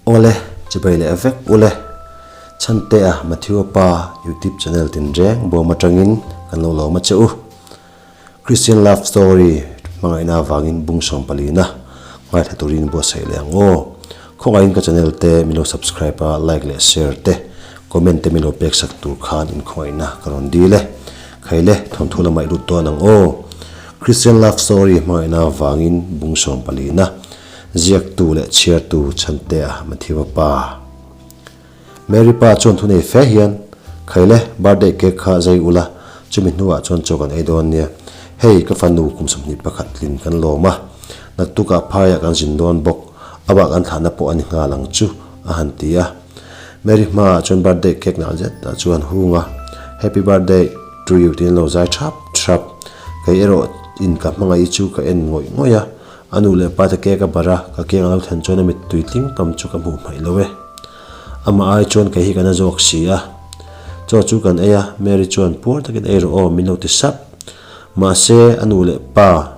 Awle, chibai leh vek ule. Chhantea Matthew-a pa YouTube channel tinreng bawm atangin kan lo lawm a che u. Christian Love Story hmangaihna avangin bung sawmpalina ngaithla turin buatsaih leh ang aw. Khawngaihin ka channel te min lo subscribe a, like leh share te, comment te min lo pek sak tur khan inkhawngaihna ka rawn dil e. Khaile, thawnthu lamah i lut dawn ang aw. Christian Love Story hmangaihna avangin bung sawmpalina ziaktu leh chhiartu Chhantea Matthew-a pa. Mary pa chuan thunei fe hian, Khaile, birthday cake kha zai ula, chumi hnuah chuan chaw kan ei dawn nia. Hei, ka fanu kum 21 tlin kan lawm a, naktukah phaiah kan zin dawn bawk, amah kan thlahna pawh a ni nghal ang chu, a han ti a. Mary hmaah chuan birthday cake nalh zet ah chuan hung a, Happy birthday to you tiin lo zai thap thap. Kei erawh in ka hmangaih chu ka en ngawih ngawih a, A nu leh pa te cake a barh a, ka keng a lo thlen chuan a mittui tling pam chu ka hmuh hmaih lo e. Amah ai chuan kei hi ka na zawk si a. Chaw chu kan ei a, Mary chuan puar takin ei rawh aw min lo ti sap. Mahse, a nu leh pa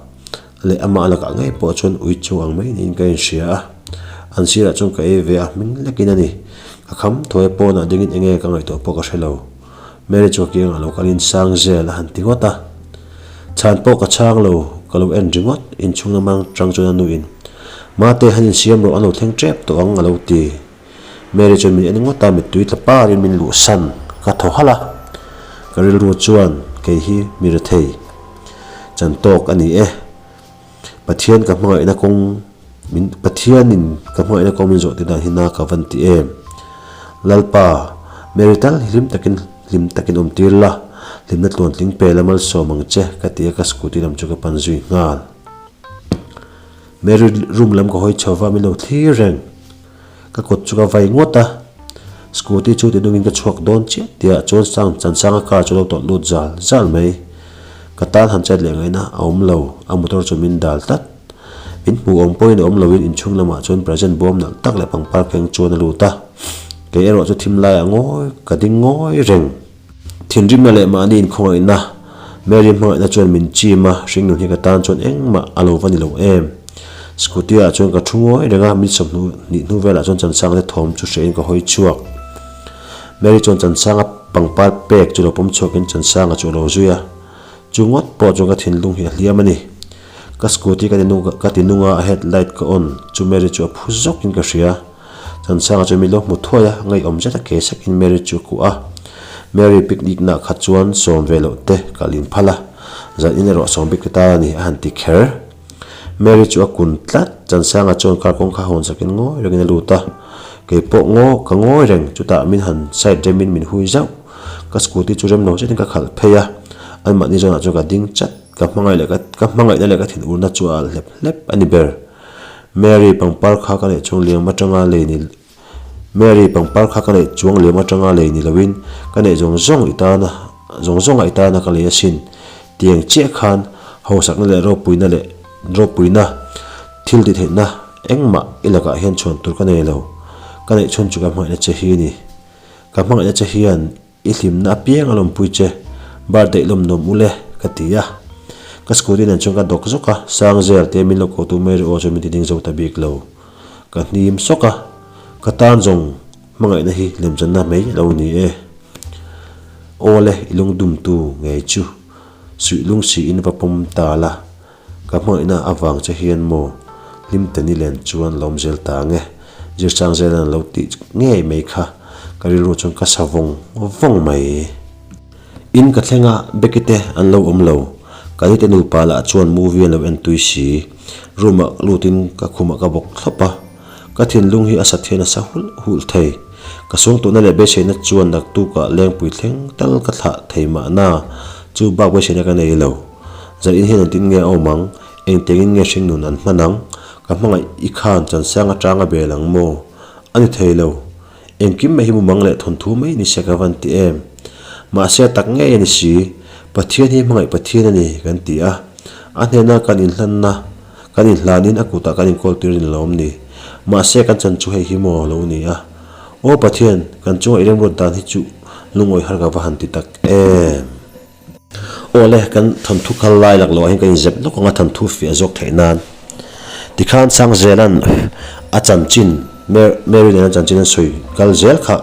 leh amah lakah ngei pawh chuan ui chung ang mai niin ka inhria a. An sirah chuan ka ei ve a, hming lekin a ni. Ka kham thuai pawnah dingin enge ka ngaihtuah pawh ka hre lo. Mary chu a kiangah lo kalin sang zel a han ti ngawt a. Chhan pawh ka chhang lo, ka lo en ringawt, inchhung lamang tang chuan a nuin, Mate, han insiam rawh, an lo thleng tep tawh ang, a lo ti. Mary chuan min en ngawt a, mittui tla parin min luhsan ka thaw halh a. Ka rilru chuan kei hi mi rethei chan tawk a ni e. Pathian ka hmangaihna kawng min Pathianin ka hmangaihna kawng min zawh te dan hi na ka van ti em. Lalpa, Mary tal hi hlim takin hlim takin awm tir la, hlimna tluan tling pe la malsawm ang che ka ti a ka scooty lam chu ka pan zui nghal. Mary room lam ka hawi chho va min lo thlir reng. Ka kut chu ka vai ngawt a, scooty chu tinungin ka chhuak dawn chiah tihah chuan sang Chansanga car chu lo tawlh lut zal zal mai. Ka tan han chet leh ngaihna a awm lo, a motor chu min dal tlat. Min hmuh awm pawhin a awm loin inchhung lamah chuan present bawm nalh tak leh pangpar keng chuan a lut a. Kei erawh chu thim laiah ngawi ka ding ngawi reng. Thinrimna leh mahni inkhawngaihna, Mary hmangaihna chuan min chim a, hringnun hi ka tan chuan engmah a lo va ni lo em. Scooty ah chuan ka thu ngawi reng a, min sawmhnu hnih hnu velah chuan Chansanga te thawm chu hrehin ka hawi chhuak. Mary chuan Chansanga pangpar pek chu lo pawm chhuakin Chansanga chu a lo zui a, chu ngawt pawh chuan ka thinlung hi a hliam a ni. Ka scooty ka ka ti nung a, a head light ka on chu Mary chu a phu zawkin ka hria. Chansanga chu mi lo hmu thuai a, ngaihawm zet a ke sakin Mary chu a kuah a. Mary picnic nah kha chuan sawm ve loh te ka lin phal a, zan in erawh sawm bik te ta a ni a han ti kher. Mary chu a kun tlat, Chansanga chuan car kawngkha hawn sakin ngawi rengin a lut a. Kei pawh ngaw ka ngawi reng, chutah min han side remin min hui zauh. Ka scooty chu rem lo zetin ka khalh phei a, anmahni zawnah chuan ka ding chat, ka hmangaih leh ka hmangaihna leh ka thinurna chu a alh hlep hlep a ni ber. Mary pangpar kha ka neih chuang liam atanga lei ni Mary pangpar kha ka neih chuang liam atanga lei ni loin ka neih zawng zawng i tana zawng zawnga i tana ka lei asin. Tiang chiah khan hausakna leh ropuina leh ropuina thil ti theihna engmah i lakah hian chhuan tur ka nei lo. Ka neih chhun chu ka hmangaihna che hi a ni. Ka hmangaihna che hian I hlimna apiang a lawmpui che, birthday lawm nuam ule, ka ti a. Ka scooty nen chuan ka dawk zawk a, Sangzel te min lo ko tu Mary aw chuan min ti ding zo ta bik lo. Ka hnim sawk a, ka tan zawng hmangaihna hi lemchanna mai a lo ni e. Awle, i lungdum tu ngei chu suih lung siin va pawm ta la, ka hmangaihna avang che hian maw hlim te ni len chuan lawm zel ta nge? Zirchang zelan a lo tih ngei mai kha ka rilru chuan ka sa vawng vawng mai. In ka thleng a, Becky te an lo awm lo. Ka nite nupa lah chuan movie an lo en tui si. Room ah lutin ka khumah ka bawk thlawp a. Ka thinlung hi a sat hian a sa hulh hulh thei. Ka sungtuahna leh beiseina chuan naktukah lengpui thleng tal ka thlah thei mahna chu bak beiseina ka nei lo. Zan in hian engtin nge a awm ang? Engtiangin nge hringnun an hman ang? Ka hmangaih i khan chansang atanga bel ang maw? A ni thei lo. Engkim mai hi mumang leh thawnthu mai ni se ka van ti em. Mahse a tak ngei a ni si. Pathian hi hmangaih Pathian a ni kan ti a. A hnena kan inhlanna, kan inhlanin a kutah kan inkawl tir ni lo awm ni. Mahse kan chan chu hei hi maw lo ni a. Aw Pathian, kan chunga i remruat dan hi chu lungawi har ka va han ti tak em. Awle, kan thawnthu kal lai lak loh ah hian kan inzep nawk ang a, thawnthu fiah zawk theih nan. Tikhan Sangzela'n a chanchin. Mary nena chanchin an sawi kal zel kha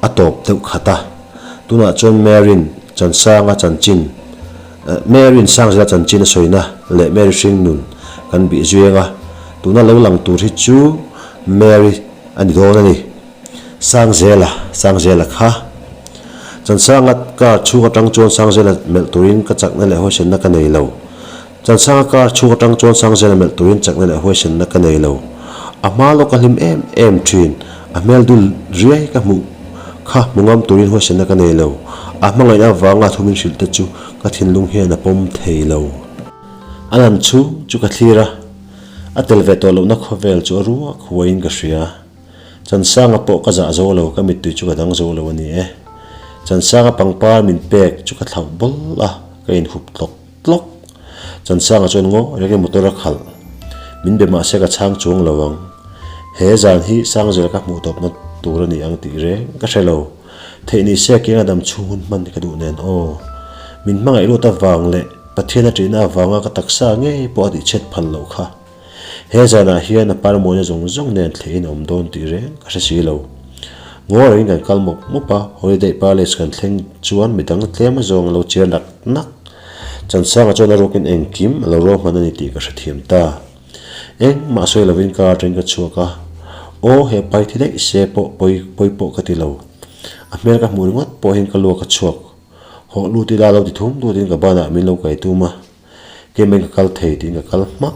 a tawp deuh khat a. Tunah chuan Mary'n Chansanga chanchin, Mary'n Sangzela chanchin a sawina leh Mary hringnun kan bih zui ang a, tuna lo lang tur hi chu Mary a ni dawn a ni. Sangzela, Sangzela kha. Chansanga car chhung atang chuan Sangzela melh turin ka chakna leh huaisenna ka nei lo. Chansanga car chhung atang chuan Sangzela melh turin chakna leh huaisenna ka nei lo. A hma lawk a hlim em em thin, a hmel dul riai ka hmuh kha hmu ngam turin huaisenna ka nei lo. A hmangaihna avanga thu min hrilh te chu ka thinlung hian a pawm thei lo. A lam chhung chu ka thlir a, a tel ve tawh lohna khawvel chu a ruak huaiin ka hria. Chansanga pawh ka zah zo lo, ka mittui chu ka dang zo lo a ni e. Chansanga pangpar min pek chu ka thlauh bawl a, ka inhup tlawk tlawk. Chansanga chuan ngaw reng in motor a khalh. Min be mahse ka chhang chuang lo ang. He zan hi Sangzela ka hmuh tawpna tur a ni ang tih reng ka hre lo. Theih ni se kianga dam chhung hun hman ka duh nen aw. Min hmangaih luat avang leh Pathian a ṭihna avanga ka taksa ngei pawh a tihchhiat phal loh kha. He zanah hian a parmawina zawng zawng nen thleihin a awm dawn tih reng ka hre si lo. Ngaw rengin kan kal mawp mawp a, Holiday Palace kan thleng chuan midang tlem azawng a lo chiar nak nak. Chansanga chuan a ruakin engkim a lo ruahman a ni tih ka hrethiam ta. Engmah sawi lovin car atangin ka chhuak a, aw he pai thi daih se pawh pawi pawi pawh ka ti lo. A hmel ka hmuh ringawt pawhin ka luak a chhuak. Hawh lut ila lo ti thum tutin ka banah min lo kai tum a. Keimah ka kal thei tiin ka kal hmak.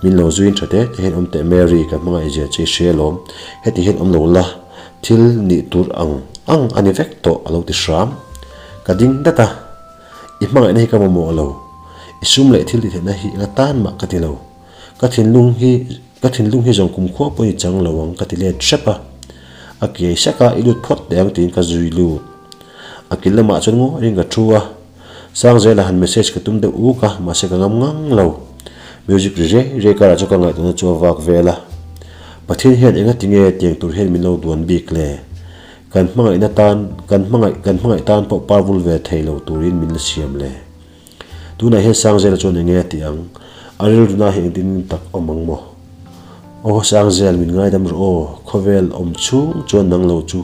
Min lo zuin tha te te hian awm teh Mary ka hmangaih zia che i hria alawm. Heti hian awm lo la, thil nih tur ang ang a ni vek tawh a lo ti hram. Ka ding dat a, i hmangaihna hi ka mamawh lo. I sum leh thil tihtheihna hi enga tan mah ka ti lo. Ka thinlung hi ka thinlung hi zawng kumkhua pawhin i chang lo ang ka ti let hrep a. A kiai sek a, i lut phawt teh ang tiin ka zui lut. A kil lamah chuan ngawiin ka thu a. Sangzela han message ka tum deuh uk a, mahse ka ngam ngang lo. Music ri rei rei karah chu ka ngaihtuahna chu a vak vel a. Pathian hian enga tinge tiang tur hian min lo duan bik le? Kan hmangaihna tan, kan hmangaih, kan hmangaih tan pawh par vul ve thei lo turin min la siam le? Tunah hian Sangzela chuan enge a tih ang? A rilruna hi engtin tak awm ang maw? Aw Sangzel, min ngaidam rawh aw, khawvel awm chhung chuan nang lo chu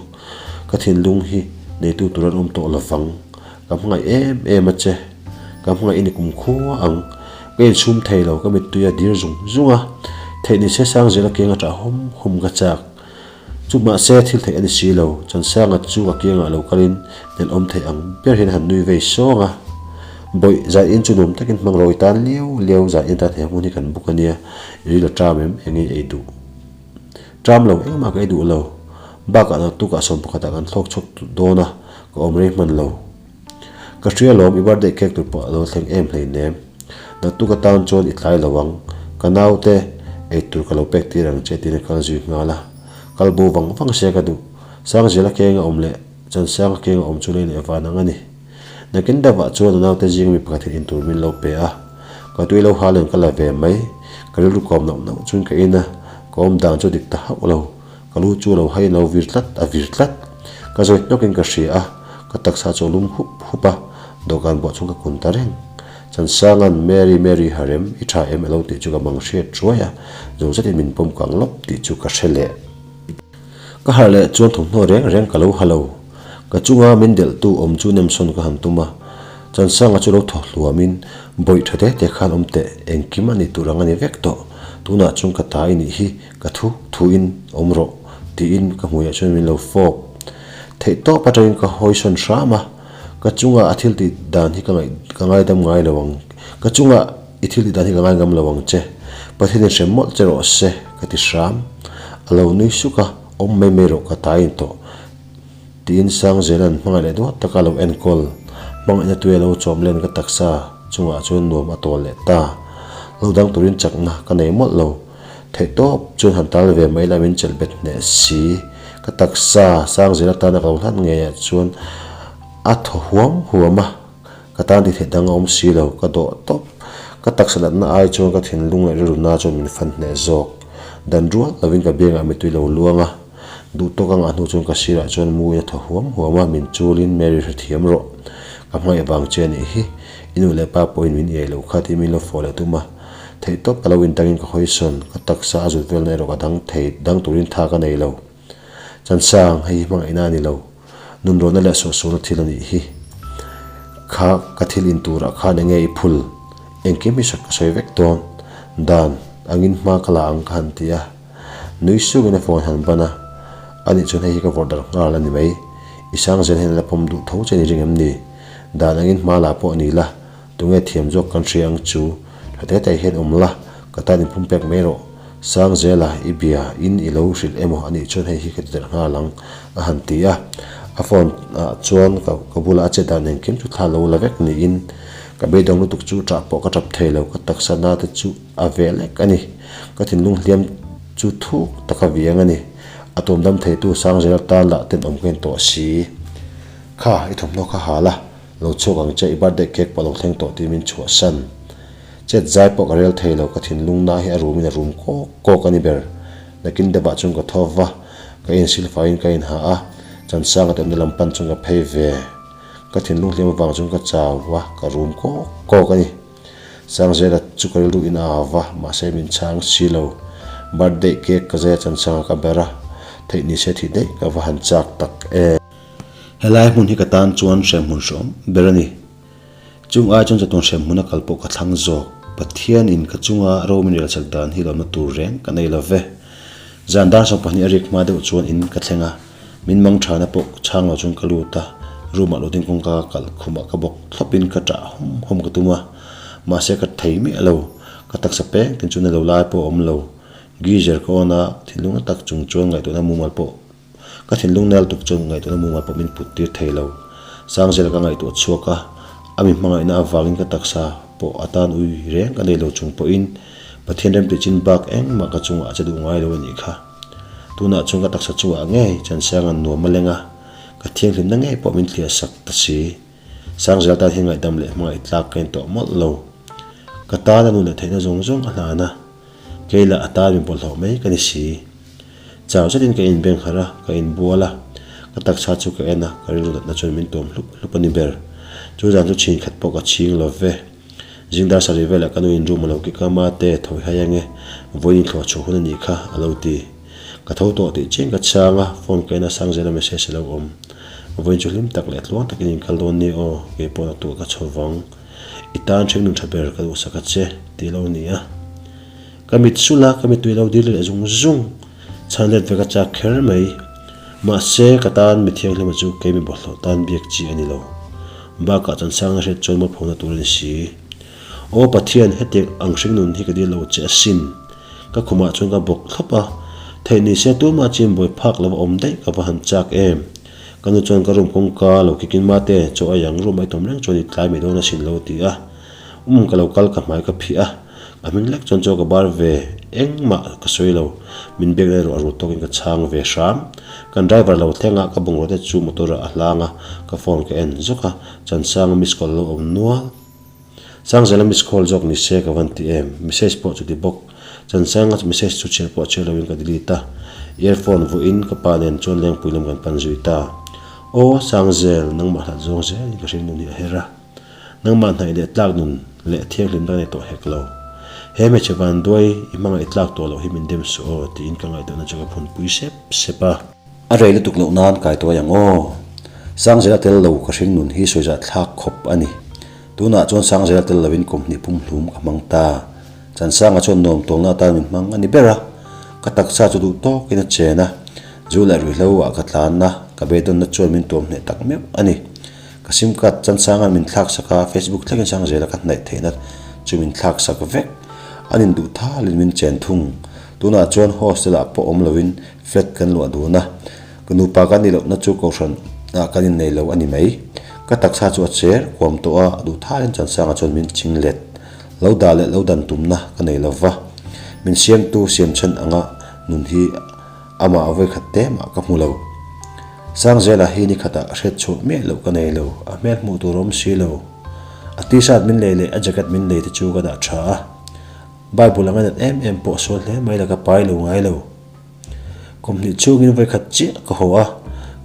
ka thinlung hi neitu tur an awm tawh lovang. Ka hmangaih em em a che, ka hmangaih i ni kum khua ang. Ka inchhum thei lo, ka mittui a dir zung zung a, theih ni se Sangzela kiang a ṭah hum hum ka chak. Chu mahse thil theih a ni si lo, Chansanga chu a kiangah lo kalin nelh awm theih ang ber hian a han nui vei sawng a. Bawih, zaiin chu nuam takin hmang rawh i tan liau liau, zaiin tan he hmun hi kan buk a nia, i ril a ṭam em, eng nge i ei duh? Ṭam lo, engmah ka ei duh lo. Bakah naktukah sawmpakhatah kan thlawk chhuak dawn a, ka awm rei hman lo. Ka hria lawm, i birthday cake tur pawh a lo thleng em hleinem. Naktuk atan chuan i tlai lo ang, ka naute ei tur ka lo pek tir ang che tiin a kal zui nghal a. Kal bo vang vang se ka duh. Sangzela keng a awm leh Chansanga keng a awm chu lei leh van ang a ni. Nakin deuhah chuan a naute zing mi pakhat hian intur min lo pe a, ka tui lo hal in ka la ve mai. Ka rilru kawm nauh nauh chuan ka in a, ka awm dan chu dik ta hauh lo. Ka lu chu lo hai lo vir tlat a vir tlat. Ka zawi hnawkin ka hria a, ka taksa chu a lum hup hup a, dawhkan buah chuan ka kun ta reng. Chansanga'n Mary Mary Harem i tha em a lo tih chu ka mang hriat ruai a, zo zetin min pawm kang lawp tih chu ka hre leh. Ka harh leh chuan thawmhnaw reng reng ka lo ha lo. Ka chunga min delhtu awm chu nemsawn ka han tum a, Chansanga chu lo thaw hluamin bawih tha te te khan awm teh, engkim a ni tur ang a ni vek tawh, tunah chuan ka ta i nih hi. Ka thu thuin awm rawh tiin ka hmuiah chuan min lo fawp. Theih tawp atangin ka hawisawn hram a, ka chunga a thil tih dan hi ka ngaih ka ngaidam ngai lo ang, ka chunga i thil tih dan hi ka ngaingam lo ang che, Pathianin hrem mawlh che rawh se ka ti hram. A lo nui suk a, awm mai mai rawh ka taiin tawh tiin Sangzela'n hmangaih leh duat taka a lo enkawl. Hmangaihna tui a lo chawm len ka taksa chungah chuan nuam a tawl leh ta. Lo dang turin chakna ka nei mawlh lo. Theih tawp chuan han tal ve mai la min chelh bet hneh si. Ka taksa sang zel atana ka lo hlat ngeiah chuan a thaw huam huam a, ka tan ti theih dang a awm si lo, ka dawh tawp. Ka taksa natna ai chuan ka thinlung leh rilru na chuan min fan hneh zawk. Dan rual lovin ka biangah mittui lo luang a, duh tawk a ngah hnu chuan ka sirah chuan muin a thaw huam huam a, min chulin Mary hrethiam rawh, ka hmangaih vang che a nih hi, i nu leh pa pawhin min iai lo kha tiin min lo fawh leh tum a. Theihtawp ka lo indangin ka hawi sawn, ka taksa a zut velna erawh ka dang thei, dang turin tha ka nei lo. Chansang, hei hi hmangaihna a ni lo. Nunrawnna leh sawhsawhna thil a nih hi. Kha ka thil in turah khan enge i phul? Engkim hi ka sawi vek dawn. Dan angin hma ka la ang ka han ti a. Nui sukin a phone han ban a, Anih chuan hei hi ka vawrh darh nghal a ni mai. I sang zel hian a la pawm duh tho che ni ring em ni? Dan angin hma la pawh a ni la. Tunge thiam zawk kan hria ang chu? Tha te te hian awm la, ka tan inphum pek mai rawh. Sangzela, i bia in i lo hrilh emaw anih chuan hei hi ka ti darh nghal ang, a han ti a. A phone ah chuan ka ka bulah a che dan engkim chu thla lo la vek niin ka beidawng lutuk chu ṭah pawh ka ṭap thei lo, ka taksa na te chu a ve lek a ni. Ka thinlung hliam chu thuk taka viang a ni. A tuamdam theitu Sangzela tan lah tenawm ka en tawh si. Kha, i thawmhnaw kha ha la. Lo chhuak ang che, i birthday cake pawh a lo thleng tawh tih min chhuahsan. Chet zai pawh ka rel thei lo, ka thinlung na hi a rumin a rum kawk kawk a ni ber. Nakin deuhah chuan ka tho va, ka insil faiin ka inha a, Chansanga te awmna lam pan chuan ka phei ve. Ka thinlung hliam avang chuan ka chau va, ka rum kawk kawk a ni. Sangzela chu ka rilru in a au va, mahse min chhang si lo. Birthday cake ka zai a Chansanga ka ber a, theih ni se thih daih ka va han chak tak e. Helai hmun hi ka tan chuan hremhmun hreawm ber a ni. Chung ai chuan chatuan hremhmun a kal pawh ka thlang zawk. Pathianin ka chunga ro min relchak dan hi lawmna tur reng ka nei lo ve. Zan dar 20 a rik hma deuh chuan in ka thleng a, min mang thana pawh chhang lo chuan ka lut a, room ah lutin kawngka ka kalh khumah ka bawk thlawpin ka ṭah hawm hawm ka tum a, mahse ka thei miah lo. Ka taksa peng tin chu na lo lai pawh a awm lo. Geyser ka on a, thinlung na tak chung chuan ngaihtuahna mumal pawh Ka thinlung nel tuk chuan ngaihtuahna mumal pawh min put tir thei lo. Sangzela ka ngaihtuah chhuak a, a mi hmangaihna avangin ka taksa pawh a tan ui reng ka nei lo chung pawhin Pathian remtih chin bak engmah ka chungah a che duh ngai lo a nih kha. Tunah chuan ka taksa chungah ngei Chansanga nuam a leng a, ka thianghlimna ngei pawh min thliah sak ta si. Sangzela tan hian ngaihdam leh hmangaih tlak ka intawh mawlh lo. Ka tan a nu leh theihna zawng zawng a hlan a. Kei lah a tan min bawlhhlawh mai ka ni si. Chau zetin ka inbeng harh a, ka inbual a, ka taksa chu ka en a, ka rilru natna chuan min tuam hlup hlup a ni ber. Chu zan chu chhin khat pawh ka chhing lo ve. Zingdar sarih velah ka nuin room a lo kik a, Mate, tho i hai ange, vawiin inthluah chhuah hun a nih kha, a lo ti. Ka tho tawh tih chiang ka chhang a, phone ka en a, Sangzela message a lo awm. Vawiin chu hlim tak leh tluang takin inkal dawn ni aw, kei pawh naktuah ka chho vang. I tan ṭhing nun ṭha ber ka duhsak a che, tih lo ni a. Ka mit sulh a, ka mittui lo dil leh zung zung. Chhan let ve ka chak kher mai. Mahse, ka tan mi thianghlima chu kei mi bawlhhlawh tan biak chi a ni lo. Bakah chansangna hriat chuan mualphona tur a ni si. Aw Pathian, hetiang ang hring nun hi ka dil lo che asin. Ka khumah chuan ka bawk thlawp a, theih ni se tumah chin buai phak lova awm daih ka va han chak em. Ka nu chuan ka room kawngka lo kikin mate chaw ei ang room a i tawm reng chuan i tlai mai dawn asin lo ti a. Um ka lo kal ka hmai ka phih a, ka hming lek chuan chaw ka bar ve engmah ka sawi lo, min biak na erawh a rul tawkin ka chhang ve hram. Kan driver lo thleng a, ka bungraw te chu motor ah a hlang a, ka phone ka en zawk a, Chansanga miss call a lo awm nual. Sangzela miss call zawk ni se ka van ti em, message pawh chu ti bawk. Chansanga message chu chhiar pawh chhiar loin ka delete a, earphone vuahin ka pa nen chuan lengpui lam kan pan zui ta. Aw Sangzel, nangmah hlat zawng zelin ka hring nun hi a her a. Nangmah hnaih leh tlak nun leh thianghlim ka nei tawh hek lo. He hmeichhe vanduai i hmangaih tlak tawh loh hi min dem suh aw tiin ka ngaihtuahna chu ka phunpui sep sep a. A rei lutuk loh nan kai tuai ang aw. Sangzela tel lo ka hring nun hi sawi zah thlak khawp a ni. Tunah chuan Sangzela tel loin kum hnih pum hlum ka hmang ta. Chansanga chuan nuam tawlna atan min hmang a ni ber a. Ka taksa chu duh tawkin a chen a. Zu leh ruihhlo ah ka tlan a, ka beidawnna chuan min tuam hneh tak meuh a ni. Ka sim card Chansanga'n min thlak sak a, Facebook thlengin Sangzela ka hnaih theihna chu min thlak sak vek. An induh thalin min chen thung. Tunah chuan hostel ah pawh awm loin Flat kan luah dun a, ka nupa ka nih lohna chu kohhran ah kan innei lo a ni mai. Ka taksa chu a cher kuam tawh a, duhtharin Chansanga chuan min ching let. Lo dah leh lo dan tumna ka nei lo va, min siamtu siam chhan anga nun hi amah a vawikhat te mah ka hmu lo. Sangzela hi ni khatah hriat chhuah miah loh ka nei lo, a hmel hmuh tur a awm si lo. A t-shirt min lei leh a jacket min lei te chu ka dah tha a, Bible a ngainat em em pawh sual hle mai la ka pai lo ngai lo. Kum hnih chhungin vawikhat chiah ka haw a,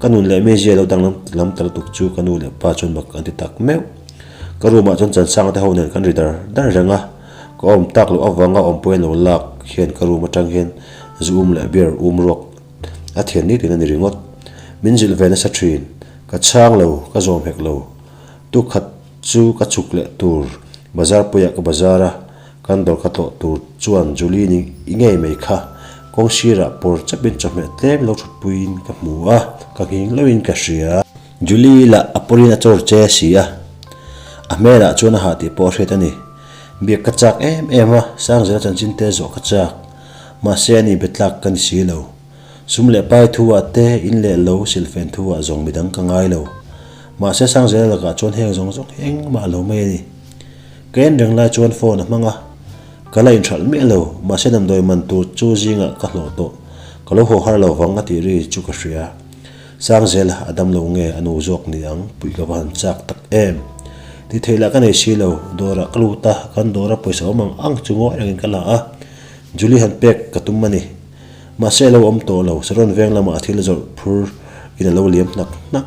ka nun leh mizia lo danglam lam ta lutuk chu ka nu leh pa chuan mak an ti tak meuh. Ka room ah chuan Chansanga te ho nen kan ri dar dar reng a, Ka awm tak loh avanga awmpui an lo lak hian ka room atang hian zu um leh beer um ruak a thian ni tiin a ni ringawt. Min zilh ve nasa thin. Ka chhang lo, ka zawm hek lo. Tukhat chu ka chuk leh tur bazar puiah ka bazar a, kan dawr ka tlawh tur chuan Julie ni i ngei mai kha kawng sirah pawr chapin chawhmeh tlem lo thutpuiin ka hmu a, ka nghing loin ka hria. Julie lah a pawrin a chawr che si a, a hmelah chuan a hah tih pawh a hriat a ni. Biak ka chak em em a, Sangzela chanchin te zawh ka chak. Mahse ani be tlak ka ni si lo. Sum leh pai thu ah te, in leh lo, silhfen thu ah zawng midang ka ngai lo. Mahse Sangzela lakah chuan heng zawng zawng hi engmah a lo mai a ni. Ka en reng lai chuan phone a hmang a, ka la inhralh miah lo, mahse damdawi man tur chu zingah ka hlawh tawh, ka lo haw har lo vang a tih ri chu ka hria. Sangzela a dam lo nge a nu zawk ni ang puih ka va han chak tak em. Ti theih lah ka nei si lo, dawrah ka lut a, kan dawra pawisa awm ang ang chu ngawi rengin ka la a, Julie han pek ka tum a ni. Mahse a lo awm tawh lo, Saron veng lamah a thil zawrh phur in a lo liam hnak hnak.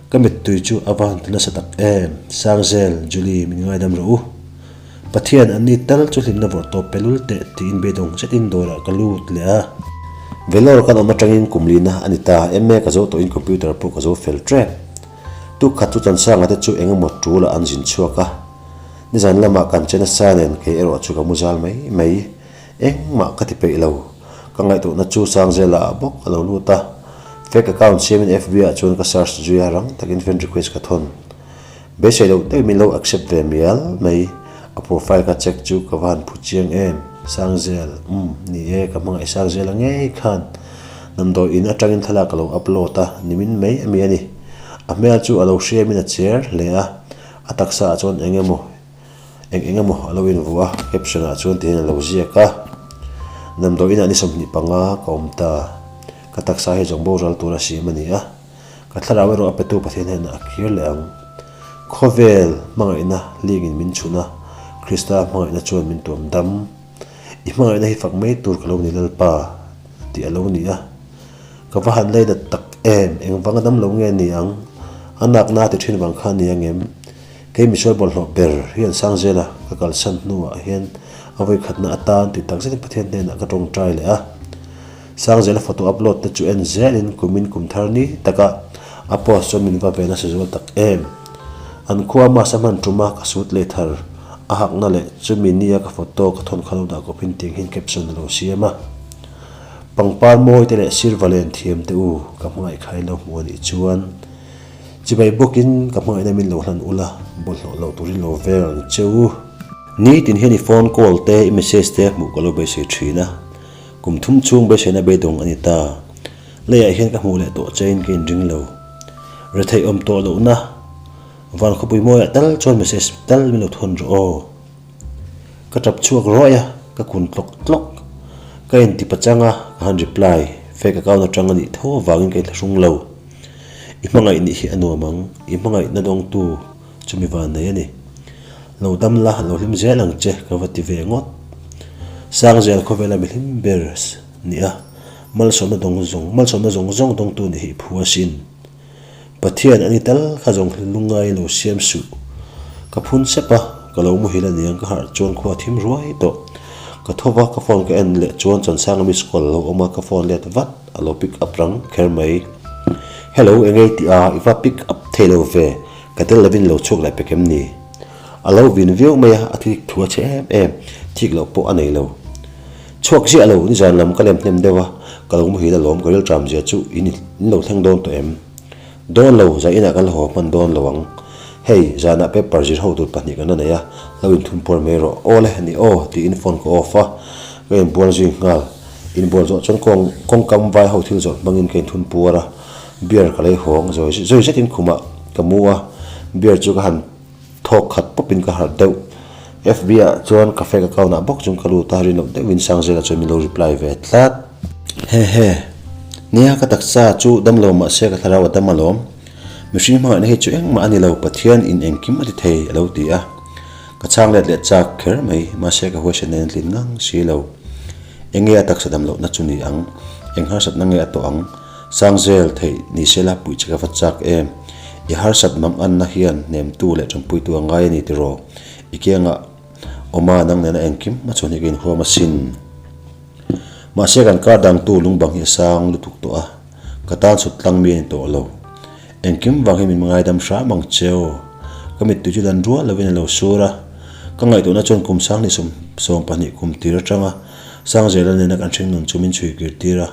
Ka mittui chu a va han ti nasa tak em. Sangzel, Julie min ngaidam rawh u. Pathian an ni tal chu hlimna vawrh tawp pe lul teh tiin beidawng zetin dawrah ka lut leh a. Vellore kan awm atangin kum lina a ni ta, MA ka zo tawhin computer pawh ka zo fel tep. Tuk khat chu Chansanga te chu eng emaw tulah an zin chhuak a. Nizan lamah kan che nasa nen kei erawh chu ka mu zal mai mai. Engmah ka ti peih lo. Ka ngaihtuahna chu Sangzela ah bawk a lo lut a. Fake account siamin FB ah chuan ka search zui a, rang takin friend request ka thawn. Beisei loh deuh min lo accept ve mial mai, a profile ka check chu ka va han phu chiang em, Sangzel, umm, ni e, ka hmangaih Sangzela ngei khan damdawi in atangin thlalak a lo upload a, nimin mai a mi a ni. A hmel chu a lo hriamin a cher hle a, a taksa ah chuan eng emaw eng eng emaw a lo invuah a, caption ah chuan tihian a lo ziak a, damdawi inah ni 25 ka awm ta, ka taksa hi zawng boral tur a siam a ni a. Ka thlarau erawh a petu Pathian hnenah a kir leh ang. Khawvel hmangaihna lingin min chhun a, Krista hmangaihna chuan min tuam dam. I hmangaihna hi fak mai tur ka lo ni Lalpa, tih a lo ni a. Ka va han lei nat tak em, engvanga dam lo nge ni ang? A nakna ti thin vang kha ni ang em? Kei misual bawlhhlawh ber hian Sangzela ka kalsan hnuah hian a vawikhatna atan ti takzetin Pathian hnenah ka tawngtai leh a. Sangzela photo upload te chu en zelin kumin kum thar ni taka a post chuan min va ve nasa zual tak em. An khua mass a hman tuma ka suit lei thar a hakna leh chumi nia ka photo ka thawn kha lo dah kawpin tiang hian caption a lo siam a. Pangpar mawi te leh sirva len thiam te u ka hmangaih kha in lo hmu a nih chuan chibai bawkin ka hmangaihna min lo hlan ula bawlhhlawh loh turin lo veng ang che u. Nitin hian i phone call te i message te hmuh ka lo beisei thin a. Kum thum chhung beiseina beidawng a ni ta. Leiah hian ka hmuh leh tawh chein ka inring lo. Retheih awm tawh lohna van khawpui mawiah tal chuan message tal min lo thawn rawh aw. Ka tap chhuak ruai a, ka kun tlawk tlawk. Ka inti pachang a, ka han reply. Fake account atang a nih tho avangin ka inthlahrung lo. I hmangaih nih hi a nuam ang, i hmangaihna dawngtu chumi van nei a ni. Lo dam la, lo hlim zel ang che, ka va ti ve ngawt. Sangzel khawvela mi hlim ber ni a, malsawmna dawng zawng, malsawmna zawng zawng dawngtu nih hi i phu asin. Pathian a ni tal kha zawng lungngai lo siam suh. Ka phun sep a, ka lo muhil aniang ka harh chuan khua thim ruai tawh. Ka tho va, ka phone ka en leh chuan Chansanga miss call a lo awm a, ka phone let vat, a lo pick up rang kher mai. Hello, engei tih a, i va pick up thei lo ve, Ka tel lovin lo chhuak leh pek em ni? A lo vin viau mai a, a thik thu a chhe em em, thik loh pawh a nei lo. Chhuak ziah lo, nizan lam ka lem hnem deuh a, ka lo muhil alawm, ka rilṭam zia chu in in lo thleng dawn tawh em? Dawn lo, zan inah kan la haw hman dawn lo ang. Hei, zanah paper zir ho tur pahnih kan la nei a, lo inthun puar mai rawh. Aw le, ni aw, tiin phone ka off a, ka inbual zui nghal. Inbual zawh chuan kawng kawngkam vai ho thil zawrh hmangin ka inthun puar a, Beer ka lei hawng zawi zawi zetin khumah ka mu a, beer chu ka han thawk khat pawpin ka harh deuh. FB ah chuan ka fake account ah bawk chuan ka lut a, rinawm deuhin Sangzela chuan min lo reply ve tlat. Hehe. Nia ka taksa chu dam lo mahse ka thlarau a dam alawm. Mihring hmangaihna hi chu engmah a ni lo, Pathian in engkim a ti thei a lo ti a. Ka chhang let leh chak kher mai, mahse ka huaisen nen tlin ngang si lo. Enge a taksa dam lohna chu ni ang? Eng harsatna nge a tawh ang? Sangzel theih ni sela puih che ka va chak em? I harsat mang anna hian hnemtu leh tanpuitu a ngai a ni tiraw? I kiangah Awma nang nena engkim a chhuan hi ka inhuam asin. Mahse kan kar dangtu lungbang hi a sang lutuk tawh a, ka tan chhut tlang mi a ni tawh lo. Engkim vang hi min ngaidam hram ang che aw. Ka mittui chu dan rual lovin a lo sur a, ka ngaihtuahna chuan kum sang ni 12 kum tir atanga Sangzela nena kan hringnun chu min chhui kir tir a,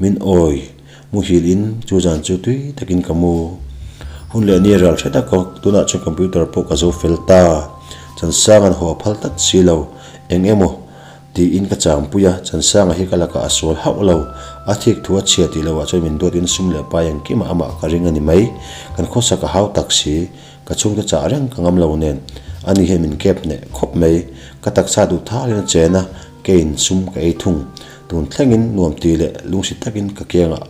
min awi muhil in chu zan chu tui takin ka mu. Hun leh ni ral hret a ka tunah chuan computer pawh ka zo fel ta. Chansang an haw a phal tlat si lo, eng emaw Tiin ka changpui a, Chansanga hi ka lakah a sual hauh lo. A thik thu a chhia tih lohah chuan min duatin sum leh pai engkimah amah ka ring a ni mai. Kan khawsak a hau tak si, ka chhungte chah reng ka ngam lo nen. Ani hian min kep hneh khawp mai. Ka taksa duh thalin a chen a, keiin sum ka ei thung. Tun thlengin nuam ti leh lungsi takin ka kiangah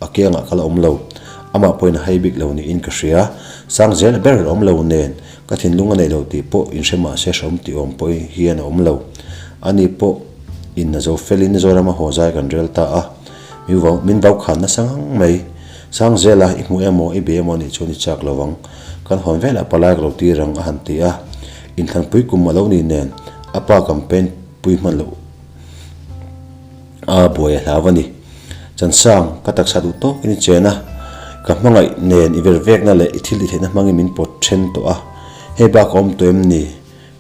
a kiangah ka la awm lo. Amah pawhin a hai bik lo niin ka hria. Sang zel ber awm lo nen ka thinlung a neih lo tih pawh inhre mah se hrehawm tih awm pawh hian a awm lo. Ani pawh in a zo felin Zorama haw zai kan rel ta a. Mi vau min vau khan nasa ngang mai. Sang zela i hmu emaw i be emaw anih chuan i chak lo ang. Kan hawn velah palai ka lo tir ang a han ti a. Inthlanpui kum a lo ni nen a pa campaign pui hman loh. A buai a hlau a ni. Chansang, ka taksa duh tawkin i chen a, ka hmangaih nen i vervekna leh i thil tihtheihna hmangin min pawt then tawh a, hei bak a awm tawh em ni?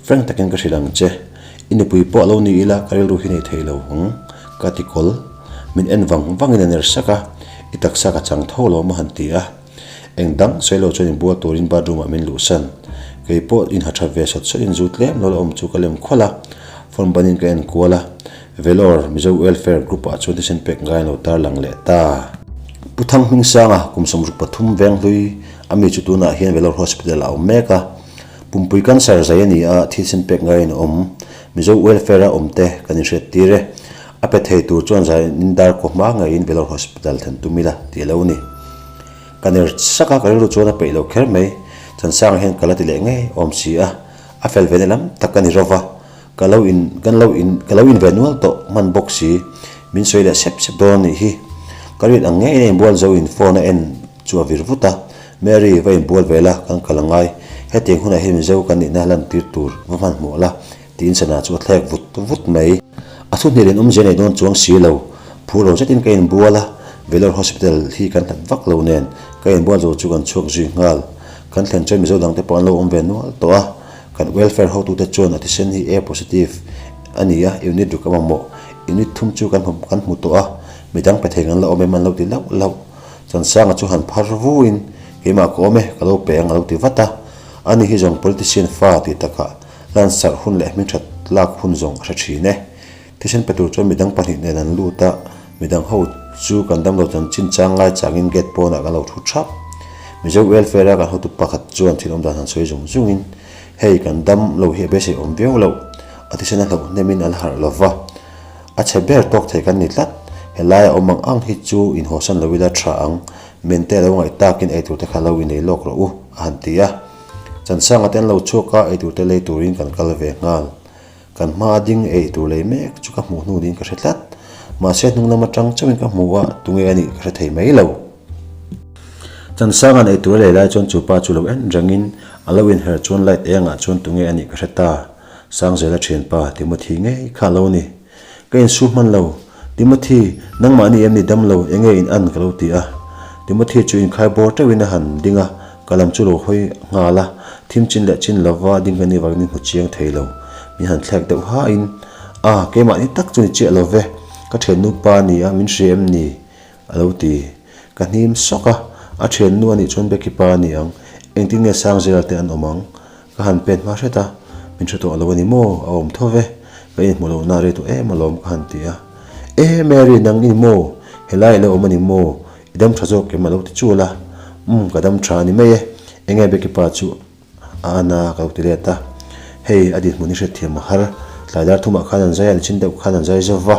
Frank takin ka hrilh ang che. I nupui pawh lo ni ila ka rilru hi nei thei lo ang, ka ti kawl. Min en vang vangin a ner sak a, i taksa ka chang tho lo maw han ti a. Eng dang sawi lo chuan inbual turin bathroom ah min luhsan. Kei pawh inha tha ve sawt sawtin zu tlem lo la awm chu ka lem khawlh a, phone banin ka en kual a. Vellore Mizo Welfare Group ah chuan thisen pek ngai an lo tarlang leh ta. Pu Thang Hmingsanga kum 63 Venghlui a mi chu tunah hian Vellore Hospital ah a awm mek a. Pumpui cancer zai a ni a, thisen pek ngaiin a awm. Mizo Welfare a awmte kan inhriat tir e. A pe thei tur chuan zanin dar kaw hma ngeiin Vellore Hospital thlen tum ila tih a lo ni. Ka ner sak a, ka rilru chuan a peih lo kher mai. Chansanga hian ka la ti leh ngei awm si a, a fel ve na lam tak ka ni ro va. Ka lo in, kan lo in, ka lo in ve nual tawh hman bawk si. Min sawi leh sep sep dawn a nih hi. Ka rin ang ngei in a inbual zo in phone a en chu a vir vut a. Mary, va inbual ve la, kan kal angai. Hetiang hunah hian Mizo kan nihna lantir tur va hmanhmawh la. Tiin sana chu a thlek vut vut mai. A thu hnial in awmzia nei dawn chuang si lo. Phur lo zetin ka inbual a, Vellore Hospital hi kan hlat vak lo nen ka inbual zo chu kan chhuak zui nghal. Kan thlen chuan Mizo dangte pawh an lo awm ve nual tawh a. Kan welfare hotute chuan a thisen hi A positive a ni a, unit ruk a mamawh. Unit thum chu kan kan hmu tawh a, midang pe thei kan la awm em an lo ti lauh lauh. Chansanga chu han phar vuin, Keimah ka awm e, ka lo pe ang a lo ti vat a. Ani hi zawng politician fa tih takah Lansarh hun leh hmingthat lak hun zawng a hre thin e. Thisen pe tur chuan midang pahnih nen an lut a, midang ho chu kan damlo chanchin chang ngai changin gate pawnah kan lo thu thap. Mizo welfare a kan hotu pakhat chuan thil awmdan han sawi zung zungin, Hei kan dam lo hi a beisei awm viau loh, a thisen a hlauh hnemin a la harh lova, a chhe ber tawk thei kan ni tlat. Helaia awm ang ang hi chu inhawsan lo ila tha ang, mente lo ngaih takin eitur te kha lo inei lawk rawh u, a han ti a. Chansanga te an lo chhuak a, eitur te lei turin kan kal ve nghal. Kan hma a ding eitur lei mek chu ka hmuh hnu niin ka hre tlat. Mahse hnung lam atang chauhin ka hmu a, tunge a nih ka hre thei mai lo. Chansanga'n eitur a lei lai chuan chu pa chu lo en rengin a lo inher chuan light engah chuan tunge a nih ka hre ta. Sangzela thianpa Timothy ngei kha a lo ni. Ka insu hman lo. Timothy, nangmahni em ni dam lo, enge in an ka lo ti a. Timothy chu inkhai bawr teuhin a han ding a, ka lam chu lo hawi nghal a, thim chin leh chin lova ding ka nih vangin min hmu chiang thei lo. Min han thlek deuh hain, A, keimahni tak chu ni chiah lo ve, ka thiannu pa a ni a, min hria em ni? A lo ti. Ka hnim sawk a, a thiannu a nih chuan Becky pa a ni ang, engtin nge Sangzela te an awm ang? Ka han pen hma hret a, min hre tawh lo a ni maw? A awm tho ve, ka inhmu lo na rei tawh em alawm ka han ti a. E Mary, nang i ni maw? Helai i lo awm a ni maw? I dam tha zawk em? A lo ti chul a. Umm, ka dam tha a ni mai e. Enge Becky pa chu a an a ka lo ti let a. Hei, a dinhmun hi hriatthiam a har. Tlai dar thumah khan an zai a, nichin deuh khan an zai zo va.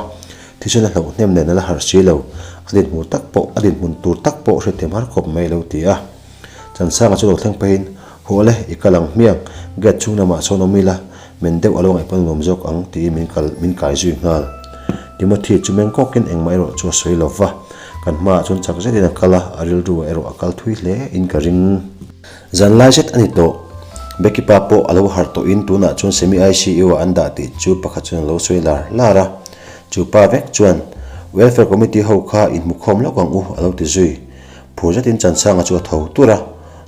Thisen a hlauh hnem nen a la harh si lo. A dinhmun tak pawh, a dinhmun tur tak pawh hriatthiam har khawp mai a lo ti a. Chansanga chu lo thleng pahin, Haw le, i kal ang hmiang, gate chhung lamah sawn awm ila, men deuh a lo ngaih pawn nuam zawk ang, tiin min kal min kai zui nghal. Timothy chu meng kawkin engmah erawh chu a sawi lo va, kan hmaah chuan chak zetin a kal a, a rilru erawh a kal thui hle in ka ring. Zan lai zet a ni tawh. Becky pa pawh a lo harh tawhin tunah chuan semi ICU ah an dah tih chu pakhat chuan a lo sawi lar lar a. Chu pa vek chuan Welfare Committee ho kha inhmukhawm lawk ang u a lo ti zui. Phur zetin Chansanga chu a tho tur a,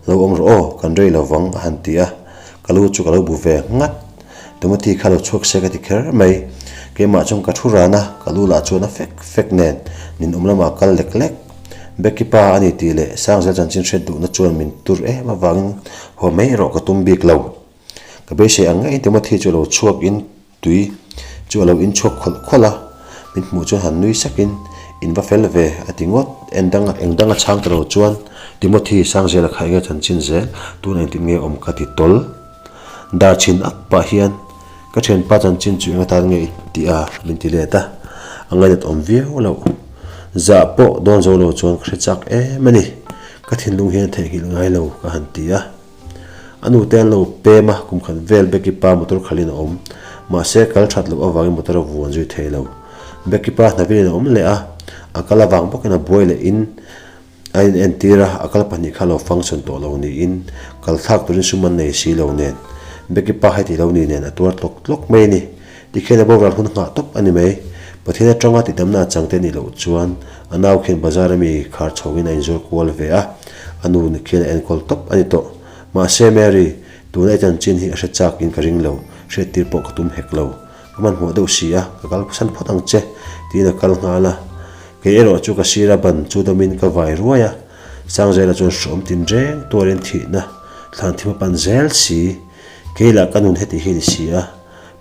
Lo awm rawh aw, kan rei lo vang a han ti a. Ka lu chu ka lo bu ve nghat. Timothy kha lo chhuak se ka ti kher mai. Keimah chuan ka thu ran a, ka lu lah chuan a fek fek nen nin awm lamah a kal lek lek. Becky pa a ni tih leh Sangzel chanchin hriat duhna chuan min tur em avangin haw mai erawh ka tum bik lo. Ka beisei ang ngeiin Timothy chu a lo chhuak in tui chu a lo inchhuak khawlh khawlh a, min hmuh chuan han nui sakin in va fel ve a ti ngawt. Engdang engdang a chhang ta lo chuan Timothy Sangzela kha enge chanchin zel tun engtin nge awm ka ti tawl. Dar chhin ak pah hian ka thianpa chanchin chu eng atan nge i tih a min ti let a, a ngainat awm viau loh. Zah pawh dawn zo lo chuan ka hre chak em a ni, ka thinlung hian a theihnghilh ngai lo ka han ti a. A nute an lo pem a, kum khat vel Becky pa motor khalhin a awm. Mahse kal that loh avangin motor a vuan zui thei lo. Becky pa hnavilin a awm leh a, a kal avang bawkin a buai leh in a in entir a, a kal pahnih kha lo function tawh lo niin kal thlak turin sum an nei si lo nen Becky pa heti lo ni nen a tuar tlawk tlawk mai a ni. Tikhian a boral hun nghah tawp a ni mai. Pathian atanga tidamna a changte nih loh chuan a nau khian bazar ami khar chhoin a inzawr kual ve a, a nu khian a enkawl tawp a ni tawh. Mahse Mary, tuna i chanchin hi a hre chak in ka ring lo, hriattir pawh ka tum hek lo. Ka hmanhmawh deuh si a, ka kal san phawt ang che, tiin a kal nghal a. Kei erawh chu ka sira ban chu dawmin ka vai ruai a, Sangzela chuan hrawm tinreng tuarin thihna thlan thim a pan zel si. Kei lah ka nun heti hi ni si a.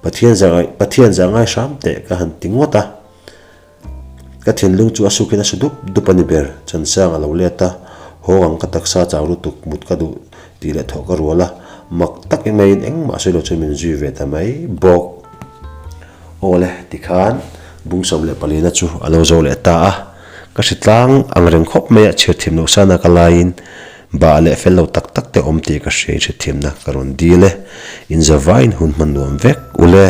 Pathian za ngai Pathian za ngai hram teh ka han ti ngawt a. Ka thinlung chu a sukin a su dup dup a ni ber. Chansang a lo let a, haw ang ka taksa chau lutuk mut ka duh tih leh thawh ka rual a, mak tak maiin engmah sawi lo chuan min zui ve ta mai bawk. Aw le, tikhan bung 14 na chu a lo zo leh ta a. Ka hritlang ang reng khawp mai a, chhiar thiam loh sana ka laiin Bah leh fel lo tak tak te awm tih ka hria in hrethiamna ka rawn dil e. In zavaiin hun hman nuam vek u le.